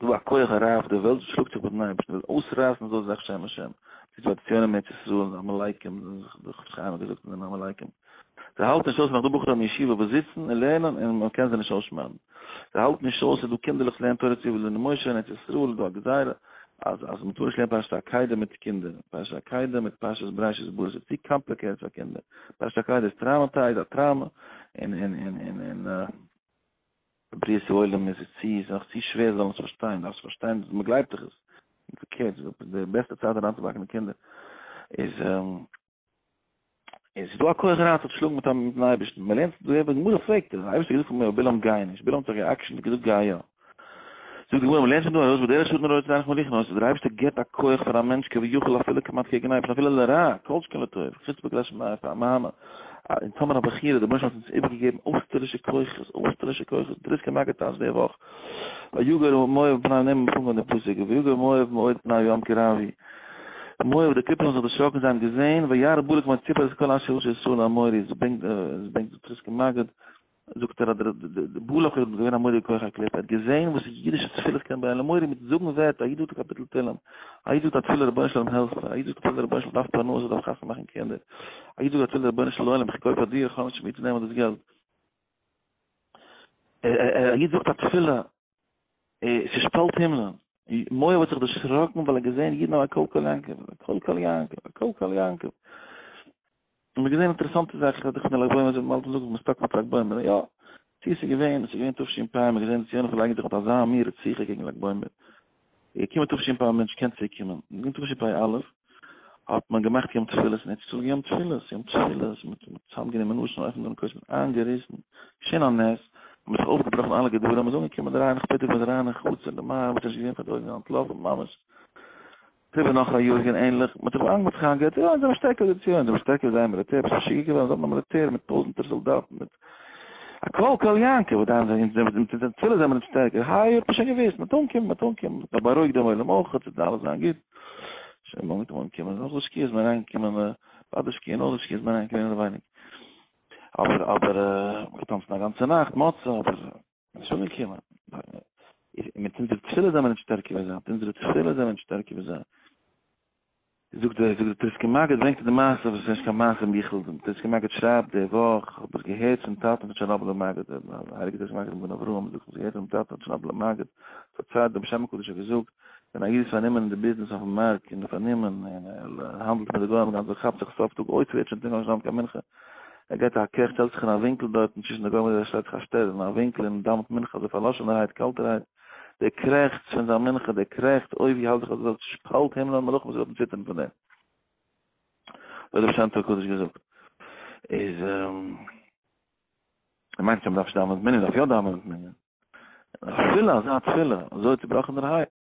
דא א כח הרע אויף די וועלט וואס שלאגט זיך מיטן אייבערשטן, וויל אויסרייסן אזוי זאך שם השם. ס'איז ביי די ציונים אין ארץ ישראל, די עמלקים, די חפץ חיים האט געזאגט זענען עמלקים. זיי האלטן נישט אויס, נאך דא בחורים אין ישיבה וואס זיצן און לערנען און מען קען זיי נישט אויסשמד'ן. זיי האלטן נישט אויס, ס'איז דא קינדערלעך וואס לערנען תורה צו ווי משה אין ארץ ישראל איז דא א גזירה אז אז מען טאר נישט לערנען פרשת העקידה מיט קינדער, פרשת העקידה מיט פרשת בראשית ברא, ס'איז צו complicated פאר קינדער, פרשת העקידה איז traumatized, א טראומא, און און און און און. בריאת העולם איז צו איז נאך צו שווער זיי זאלן עס פארשטיין, דארפסט פארשטיין מען גלייבט דיך עס, און פארקערט די בעסטע צייט אריינצובאקן די קינדער איז איז דא א כח רע צו שלאגן מיט מיטן אייבערשטן, מען לערנט דא די גמרא פרעגט דער אייבערשטער געזאגט פאר מיר בלעם גיי נישט, בלעם האט זיך גע'עקשנ'ט און געזאגט גיי יא. זאגט די גמרא מען לערנט פון דא ארויס בדרך שטן רוצה אין מוליכין אותו, דער אייבערשטער גיבט א כח פאר א מענטש כביכול אפילו כמעט קעגן אייבערשטן אפילו לרע, כל שכן לטוב, חוצפה כלשון מהמה, אונז האבן א בחירה, דער רבונו של עולם האט אונז איבערגעגעבן אויסטערלישע כוחות, אויסטערלישע כוחות, טריסקער מגיד טייטשט די וואך, ויגר מואב פני נעמען פונקט די פסוק, ויגר מואב מאוד פני הים כי רב הוא, מואב די קליפות האבן זיך דערשראקן זיי האבן געזען, וירא בלק מאוד ציפור את כל אשר עשה ישראל האמורי, עס ברענגט עס ברענגט טריסקער מגיד, זאגט ער אז דער בלק איז געווען א מורא'דיגע כח הקליפה, ער האט געזען וואס אידישע תפילות קען ברענגען, למורי מיט זאגן ווערטער, א איד זאגט א קאפיטל תהלים, א איד זאגט א תפילה רבונו של עולם העלף מיר, א איד זאגט א תפילה רבונו של עולם דארף פרנסה, דארף חתונה מאכן קינדער, א איד זאגט א תפילה רבונו של עולם איך קויף א דירה איך האב נישט פון ווי צו נעמען דאס געלט, א איד זאגט א תפילה, ס'שפאלט הימלען, מואב האט זיך דערשראקן ווייל ער האט געזען אידן האבן א קול קול יעקב, א קול קול יעקב, א קול קול יעקב. און מ'האט געזען אינטערעסאנטע זאך, איך רעד דאך פון די לג בעומר, זיי האלטן זאגן מ'איז stuck מיט לג בעומר, יא, צו עס איז געווען, עס איז געווען תשפ א, מ'האט געזען די ציונים פארלייגן זיך מיט אזא מין רציחה קעגן לג בעומר, איז געקומען תשפ א, מענטש קען צוריק קומען, איז געווען תשפ א, האט מען געמאכט יום תפילות אין ארץ ישראל, יום תפילות, יום תפילות, מ'האט צוזאמגענומען נשים אויפן דעם כותל, מ'האט איינגעריסן, געשען א נס, מ'האט זיך אויפגעבראכן אלע גדרים, מ'איז אנגעקומען אריין אין חפץ, מ'איז אריין אין חצר, די מייל, מ'האט נישט געזען פאר די אויגן, אנטלאפן ממש. טבע נאך א יאר איז געווען ענליך, מ'האט זיך אנגעהויבן זיך איינגערעדט, יא, אונז זעמיר שטערקער ווי די ציונים, זעמיר שטערקער ווי זייער מיליטער, ביסט משוגע געווארן, זיי האבן א מיליטער מיט טויזענטער סאלדאטן, מיט א קול קול יעקב, וואס דארפן זיי אונז, מיט אונזער תפילה זעמיר נישט שטערקער, היי האט מען שוין געוואוסט, מ'וועט אנקומען, מ'וועט אנקומען, מ'האט בארואיגט דעם עולם אויך, ס'וועט אלעס זיין גוט, שוין מ'האט אנגעקומען, נאך די שקיעה איז מען אריינגעקומען, ביי די שקיעה, נאך די שקיעה איז מען אריינגעקומען אינעווייניג, אבער אבער, מ'האט געטאנצן א גאנצע נאכט, מוצא, אבער. נישט אנגעקומען. מיט אונזערע תפילה זענען מיר נישט שטערקער ווי זיי, מיט אונזערע תפילה זענען מיר נישט שטערקער ווי זיי. זאגט דער זאגט דער טריסקער מגיד, ברענגט ער די מעשה וואס איז נישט קיין מעשה אין ביכל, דער טריסקער מגיד שרייבט די וואך, האב איך געהערט פון טאטן פון טשערנאבלער מגיד, דער הייליגער טריסקער מגיד מגן אברהם, זאגט איך האב געהערט פונעם טאטן פון טשערנאבלער מגיד, פארציילט דער בעל שם הקדוש האט געזאגט, ווען א איד איז פארנומען אין די ביזנעס אויפן מארק, און פארנומען, און ער האנדלט מיט די גוים, גאנץ ער כאפט זיך סוף טאג אוי ס'ווערט שוין טונקל נישט דאווענט קיין מנחה, ער גייט א קעך, שטעלט זיך אין א ווינקל דארטן צווישן די גוים אזוי שטייט זיך א שטעל אין א ווינקל און דאווענט מנחה אזוי פארלאשענערהייט קאלטערהייט, דער קרעכץ פון זיין מנחה, דער קרעכץ, אוי ווי האלט זיך אויף די וועלט, שפאלט הימל און מלאכים זאלן ציטערן פון דעם. אזוי האט דער בעל שם טוב הקדוש געזאגט. איז ער מיינט נישט אז מ'דארף נישט דאווענען מיט מנין, מ'דארף יא דאווענען מיט מנין. אפילו אזא תפילה, אזוי צובראכענערהייט.